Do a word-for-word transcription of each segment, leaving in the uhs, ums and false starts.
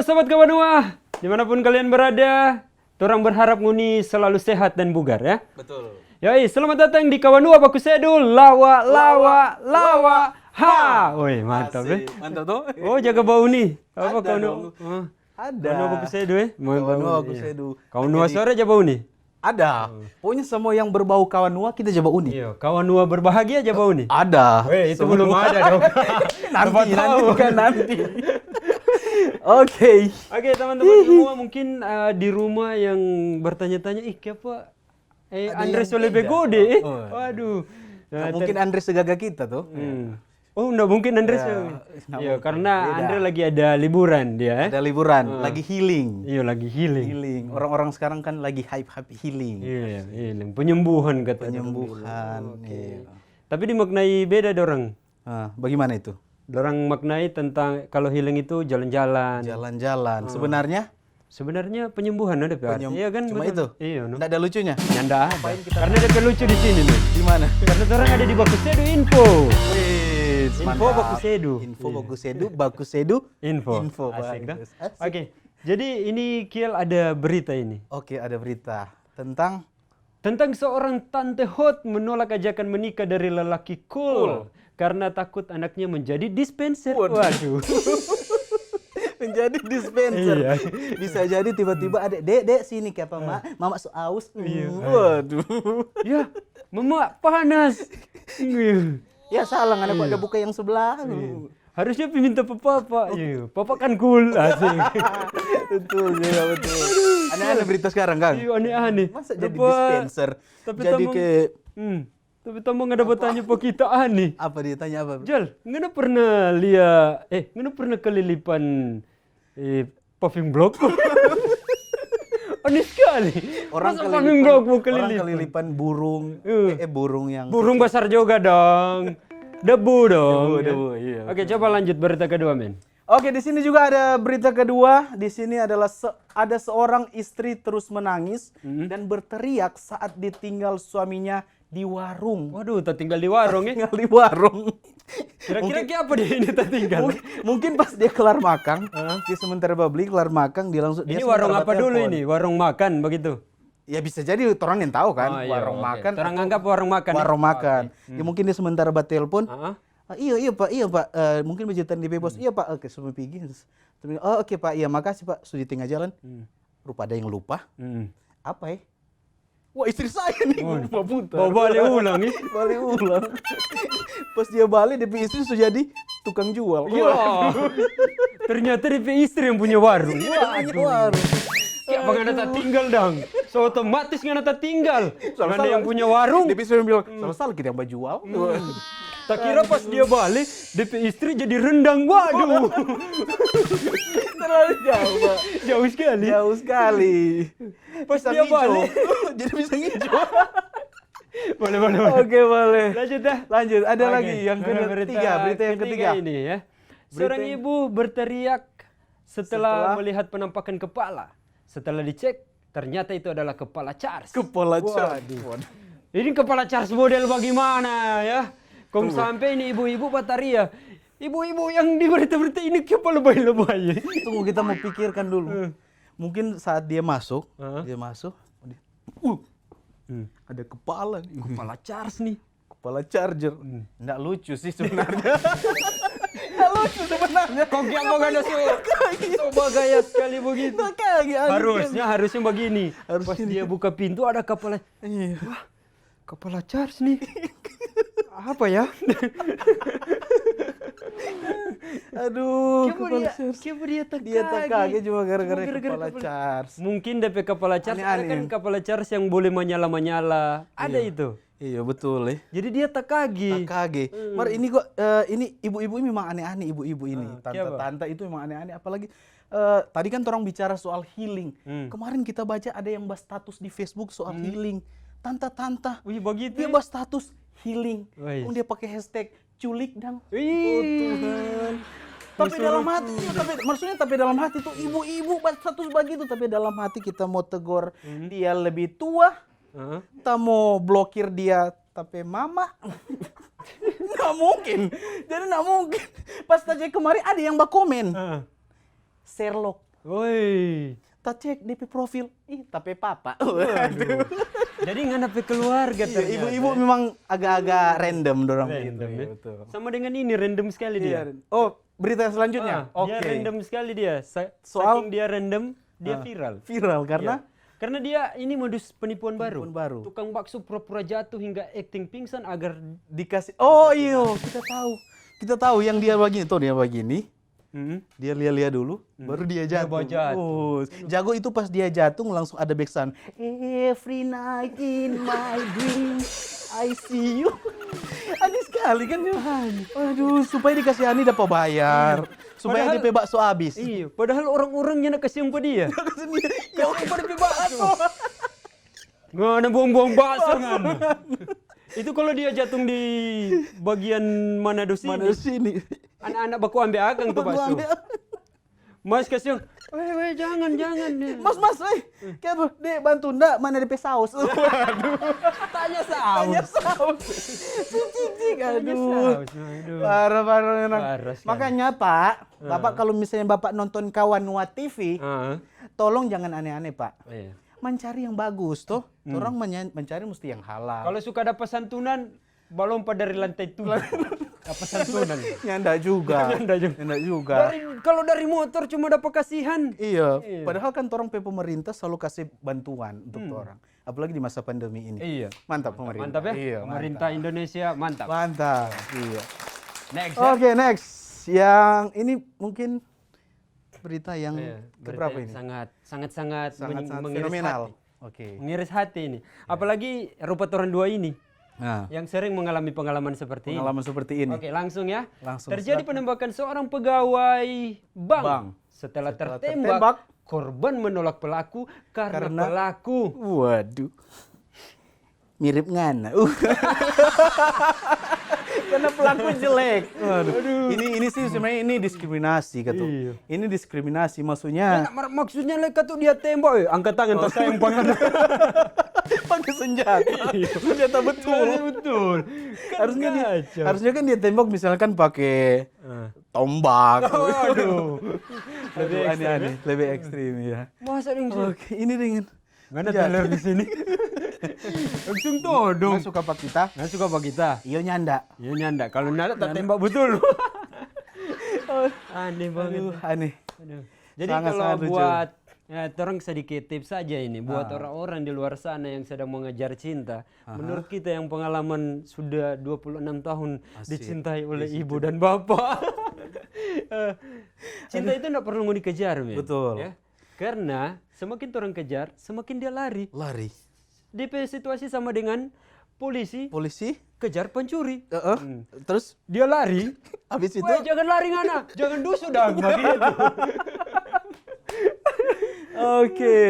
Sobat Kawanua, dimanapun kalian berada, torang berharap ngoni selalu sehat dan bugar ya. Betul. Yoi, selamat datang di Kawanua Baku Sedu, lawa, lawa, lawa, ha. Woi, mantap eh. Mantap tuh. Oh, jaga bau nih. Apa Kawanua? Ada. Kawanua Baku Sedu eh. Kawanua Baku Sedu. Kawanua sore jaga bau nih. Ada. Pokoknya semua yang berbau Kawanua kita jaga bau nih. Iya, Kawanua berbahagia jaga bau nih. Ada. Weh, itu belum ada dong. Nanti, nanti kan nanti. Oke. Oke, teman-teman semua mungkin eh, di rumah yang bertanya-tanya, ih, kiapa eh, Andres so lebe gode eh? Waduh. Nah, mungkin Andres segaga kita tuh. Hmm. Oh, nggak mungkin Andres. Ya, nggak mungkin. Iya, karena Andre lagi ada liburan dia. Eh? Ada liburan, lagi healing. Iya, lagi healing. Healing. Orang-orang sekarang kan lagi hype-hype healing. Iya, healing. Penyembuhan katanya. Penyembuhan. Oke. Iya. Tapi dimaknai beda dorang. Ah, bagaimana itu? Dorang maknai tentang kalau healing itu jalan-jalan. Jalan-jalan. Sebenarnya? Sebenarnya penyembuhan ada pe arti. Iya kan? Cuma itu? Iya, no. Nggak ada lucunya? Ya, nggak ada. Karena ada lucu di sini nih. Di mana? Karena orang ada di Baku Sedu Info. Wih, info mantap. Baku Sedu. Info Baku Sedu, Baku Sedu Info. Info. Asik, bagus. Asik. Oke, jadi ini Kiel ada berita ini. Oke, ada berita tentang Tentang seorang tante hot menolak ajakan menikah dari lelaki cool karena takut anaknya menjadi dispenser. Waduh. Menjadi dispenser. Iya. Bisa jadi tiba-tiba ada, "Dek, dek, sini ke apa, Mak? Mama so aus." Iya. Hmm, waduh. Ya, mama panas. Iya. Ya salah, ada buka yang sebelah. Iya. Harusnya pi minta pa papa. Iya, papa kan cool. Asik. Betul juga, betul. Aneh-aneh berita sekarang, Kang. Iya, aneh-aneh. Masa jadi dispenser? Tapi jadi kayak, hmm. Tapi tambah ada bertanya pa kita aneh. Apa dia tanya apa? Jal, ngana pernah lia, eh, ngana pernah kelilipan eh, paving block? Aneh sekali. Orang kelilipan, orang kelilipan burung, eh, eh, burung yang burung besar juga dong. Debu dong. Debu, ya. Debu, iya. Oke, coba lanjut berita kedua, men. Oke, di sini juga ada berita kedua. Di sini adalah se ada seorang istri terus menangis dan berteriak saat ditinggal suaminya di warung. Waduh, tertinggal di warung ya? Tinggal di warung. Kira-kira kayak apa dia ini tertinggal? Mungkin, mungkin pas dia kelar makan, dia sementara babli, kelar makan, dia langsung. Ini warung apa dulu ini? Warung makan begitu? Ya bisa jadi orang yang tahu kan, warung makan. Orang anggap warung makan. Warung makan. Ya mungkin dia sementara batelpon. "Ah, iya, iya, Pak, iya, Pak." Eh, mungkin bercerita di bos, "Iya, Pak, oke, semua pergi." "Oh, oke, Pak, iya, makasih, Pak." Sudah di tengah jalan, rupa ada yang lupa. Apa ya? Wah, istri saya nih, bawa putar. Bawa balik ulang, ya? Balik ulang. Pas dia balik, dia pe istri sudah jadi tukang jual. Iya. Ternyata dia pe istri yang punya warung. Iya, dia punya warung. Kayak apa ngana tatinggal dong? So otomatis ngana tatinggal. Ngana yang punya warung. Dia pe istri bilang, "Salah-salah kita yang bajual." Takira pas dia balik, dia pe istri jadi rendang. Waduh. Terlalu jauh, Pak. Jauh sekali. Jauh sekali. Pas dia balik. Jadi bisa ngijo. Boleh, boleh, boleh. Oke, boleh. Lanjut dah. Lanjut, ada lagi yang ketiga, berita yang ketiga ini ya. Seorang ibu berteriak setelah melihat penampakan kepala. Setelah dicek, ternyata itu adalah kepala Charles. Kepala Charles. Waduh. Ini kepala Charles model bagaimana ya? Kong sampe ini ibu-ibu bataria. Ibu-ibu yang di berita-berita ini kepala lebay-lebay. Tunggu, kita mau pikirkan dulu. Mungkin saat dia masuk, dia masuk, dia, uh, ada kepala nih. Kepala Charles nih. Kepala charger. Nggak lucu sih sebenarnya. Nggak lucu sebenarnya. Kok dia mau ada so, so bagaya sekali begitu? Harusnya, harusnya begini. Pas dia buka pintu ada kepala. Iya. Wah, kepala Charles nih. Apa ya? Aduh, kepala Charles. Dia takage cuma gara-gara kepala Charles. Mungkin depe kepala Charles, ada kan kepala Charles yang boleh manyala-manyala. Ada itu. Iya, betul, eh. Jadi dia takage. Takage. Mar, ini kok, eh, ini ibu-ibu ini memang aneh-aneh, ibu-ibu ini. Tante-tante itu memang aneh-aneh. Apalagi, eh, tadi kan orang bicara soal healing. Kemarin kita baca ada yang berstatus di Facebook soal healing. Tante-tante. Wih, begitu. Dia berstatus healing. Kong dia pakai hashtag culik dang. Wih. Oh, Tuhan. Tapi dalam hati, tapi, maksudnya tapi dalam hati tuh ibu-ibu berstatus begitu, tapi dalam hati kita mau tegur dia lebih tua, ta mo blokir dia ta pe mama. Nggak mungkin. Jadi nggak mungkin. Pas ta cek kemari ada yang bakomen. Sherlock. Woi. Ta cek depe profil, ih, ta pe papa. Jadi ngana pe keluarga Iya, ternyata. Ibu-ibu memang agak-agak random dorang Random, begitu. Ya. Iya, betul. Sama dengan ini, random sekali dia. Iya. Oh, berita selanjutnya. Ah, Oke. Dia random sekali dia. Sa- Soal- Saking dia random, dia Ah. Viral. Viral karena Ya. Karena dia ini modus penipuan baru. Penipuan baru. Tukang bakso pura-pura jatuh hingga acting pingsan agar Dikasih. Oh iyo, kita tahu. Kita tahu yang dia begini tuh, dia begini. Hmm. Dia lia-lia dulu, baru dia Dia jatuh. jatuh. Oh, jago itu pas dia jatuh langsung ada back sound. Every night in my dream, I see you. Aneh sekali kan dia. Aduh, supaya dikasih ani dapat bayar. Supaya Padahal- dia pe bakso habis. Iya, padahal orang-orangnya nak kasihan pa dia. Ya, orang pada pe bakso. Ngana buang-buang bakso ngana. Itu kalau dia jatuh di bagian mana dos ini. Mana sini? Anak-anak baku ambe akang tuh Baku bakso. ambe. Mas kasihan. Weh, weh, jangan, jangan. Mas, mas, eh, kayak apa? Dek, bantu ndak? Mana depe saus? Waduh, Tanya tanya saus. Saus. Cik, cik, cik, Tanya aduh. Saus, aduh. Parah, parah, enak. Parah sekali. Makanya, Pak, Ah. Bapak kalau misalnya Bapak nonton Kawan Nuat T V, Ah, tolong jangan aneh-aneh, Pak. iya. Mencari yang bagus, toh. Hmm. Orang menya- mencari mesti yang halal. Kalau suka dapat santunan, balompat dari lantai tujuh. Dapat santunan. Nyanda juga. Nyanda juga. Nyanda juga. Dari, kalau dari motor cuma dapat kasihan. Iya, Iya. Padahal kan orang pe pemerintah selalu kasih bantuan untuk Hmm. orang. Apalagi di masa pandemi ini. Iya. Mantap pemerintah. Mantap ya. Iya, Pemerintah mantap. Indonesia mantap. Mantap. Iya. Next. Ya. Oke, next. Yang ini mungkin berita yang Iya, keberapa berita ini? Sangat sangat sangat, Sangat, meng- sangat mengiris fenomenal. Hati. Oke. Mengiris hati ini. Apalagi rupa torang dua ini Nah, yang sering mengalami pengalaman seperti pengalaman ini. seperti ini. Oke, langsung ya. Langsung, Terjadi silakan. penembakan seorang pegawai bank, Bank. Setelah, Setelah tertembak, tertembak. Korban menolak pelaku karena, Karena pelaku. Waduh. Mirip ngana. Uh. Karena pelaku jelek. Waduh. Ini ini sih sebenarnya ini diskriminasi kata. Iya. Ini diskriminasi maksudnya. Nah, mar- maksudnya leka tuh dia tembak, eh, angkat tangan, tak sayang pangan. Pakai senjata. Senjata betul. Betul. Harusnya dia, Kacau. Harusnya kan dia tembak misalkan pakai Ah. tombak. Waduh. Aduh, aneh-aneh, lebih ekstrim ya. Masa dong sih? Oke, ini dengan Mana Ya. teler di sini? Langsung todong. Nggak suka pak kita. Nggak suka apa kita? Iyo nyanda. Iya nyanda. Kalau nada tak tembak betul. Aneh banget. Aduh, aneh. Aduh. Jadi Sangat, kalau sangat lucu. Buat ya, orang sedikit tips saja ini buat Ah. Orang-orang di luar sana yang sedang mengejar cinta. Menurut kita yang pengalaman sudah dua puluh enam tahun Asik. Dicintai oleh Di situ. Ibu dan bapak. Eh, cinta itu nggak perlu mau dikejar, men. Betul. Ya. Karena semakin orang kejar, semakin dia lari. Lari. Dia pe situasi sama dengan polisi Polisi? kejar pencuri. Heeh. Hmm. Terus Dia lari. habis itu Weh, jangan lari ngana, jangan dusu dong begitu. Oke.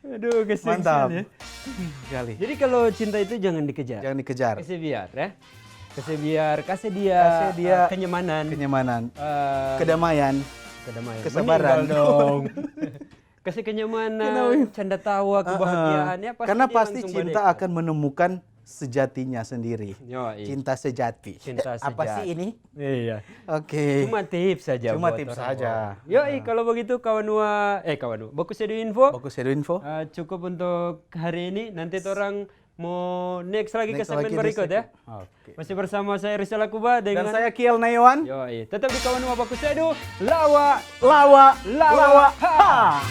Aduh, kesian Mantap. Ya. Kali. Jadi kalau cinta itu jangan dikejar. Jangan dikejar. Kasih biar ya. Kasih biar, kasih dia, Kasih dia eh, kenyamanan. Kenyamanan. Eh, Kedamaian. Kedamaian. Kesabaran. Meninggal dong. Kasih kenyamanan, Kenapa? Canda tawa, Heeh. Kebahagiaan ya pasti Karena dia pasti langsung Cinta balik. Akan menemukan sejatinya sendiri. Yoi. Cinta sejati. Cinta Apa sejati. Sih ini? Iya. Oke. Cuma tips saja. Cuma Buat tips orang saja. Awam. Yoi, kalau begitu kawan Nua, eh kawan Nua, Baku Sedu Info. Baku Sedu Info. Eh, cukup untuk hari ini. Nanti orang mau next lagi ke segmen berikut ya. Oke. Masih bersama saya Rizal Akuba Dan dengan saya Kiel Naiwan. Yoi, tetap di kawan Nua Baku Sedu. Lawa, Lawa, lawa, ha.